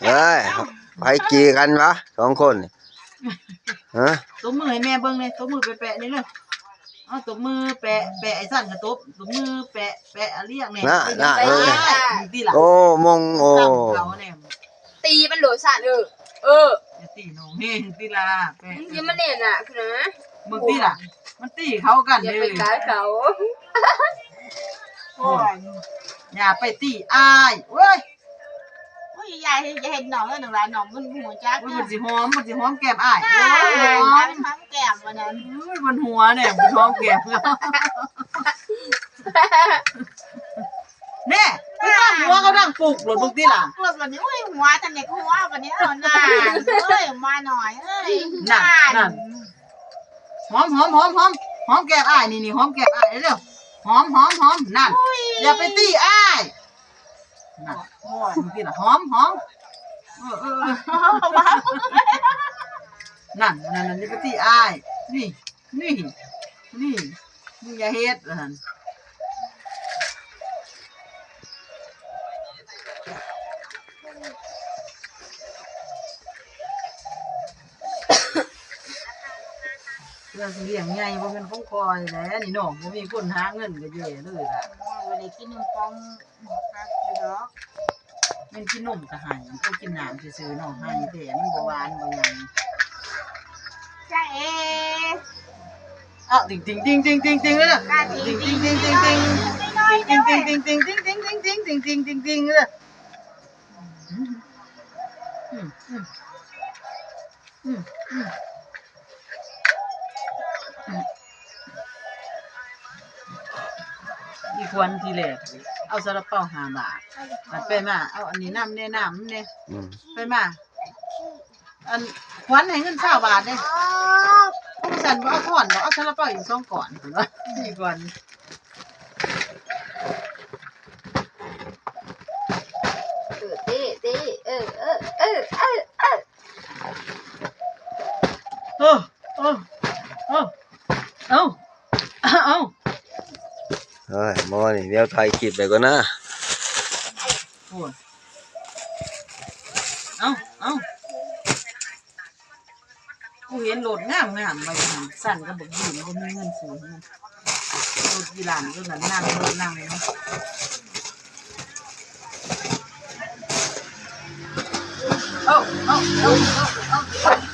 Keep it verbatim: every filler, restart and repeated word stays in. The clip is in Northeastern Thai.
เอ้ย ไผจีกันวะ สองคนนี่ ฮะ ตบมือให้แม่เบิ่งเลย ตบมือแปะๆนี่เลย เอาตบมือแปะ แปะไอ้สั้นกระตบ ตบมือแปะ แปะเอาเรียกแน่ น่ะ น่ะ เออ มึงตีล่ะ โอ้ มง โอ้ ตั้งเขาแน่ ตีมันโหลดสั่น เออ เออ อย่าตีน้องแฮงตีล่ะ แปะ มึงอย่ามาแน่น่ะคือนะ มึงตีล่ะ มันตีเขากัน อย่าไป เลย กายเขา โอ้ย อย่าไปตีอ้าย เว้ย อุ้ย ยายอย่าเห็นน้องเลย น้องหลานน้องมันหัวจัก อุ้ย มันสิหอม มันสิหอมแก้มอ้าย จ้า โอ้ย หอม หอมแก้มวันนั้น อุ้ย มันหัวเนี่ย มันหอมแก้ม เนี่ย ไม่ต้องหัวเขาดังปลุกหรอก มึงตีล่ะ ปลุกหรอกนี่ อุ้ย หัวจังเนี่ย หัววันนี้ เอาหน้า เอ้ย มาหน่อย เอ้ย นั่น นั่น นั่น หอม หอม หอม หอม หอมแก้มอ้าย นี่ นี่ หอมแก้มอ้าย เร็ว หอม หอม หอม นั่น อุ้ย อย่าไปตีอ้าย นั่น โอ้ย มึงตีล่ะ หอม หอม เออ เออ เออ นั่น นั่น นั่น อย่าไปตีอ้าย นี่ นี่ นี่ มึงอย่าเฮ็ด นั่น เรื่องสิเลี้ยงใหญ่บ่แม่นของข้อยแหละ นี่น้องบ่มีคนหาเงินก็แย่เลยล่ะ บ่ได้กินนมป๋อง คักอยู่ดอก แม่นกินนมก็ให้ ก็กินน้ำซื่อๆ น้องให้แท้ มันบ่หวานบ่หยัง จ้าเอ๋ อ้าว ติ่งๆๆๆๆๆ เลยนะ จ้า ติ่งๆๆๆๆๆ ติ่งๆๆๆๆ ติ่งๆๆๆๆ ติ่งๆๆๆๆ เลย อืม อืม อืม อืม อีกวันที่แรก เอาซาลาเปาห้าบาท บัดไปมา เอาอันนี้นำแน่ นำแน่ อืม ไปมา อัน ขวัญให้เงินซาวบาทเด้ ผู้สั่นบ่เอาทอนดอก เอาซาลาเปาอีกสองก้อน อีกวัน เออ เตะ เตะ เออ เออ เออ เออ เออ เออ เออ เออ เอา เอา เอา เฮ้ย หมอนี่ เดี๋ยวถ่ายคลิปไปก่อนนะ โอ้ย เอา เอา กูเห็นรถงามๆ ไว้หั่น สั่นก็บอกยืม บ่มีเงินซื้อมัน รถอีหลานก็นั่น นั่งรถนั่งเลยนะ เอา เอา เอา เอา เอา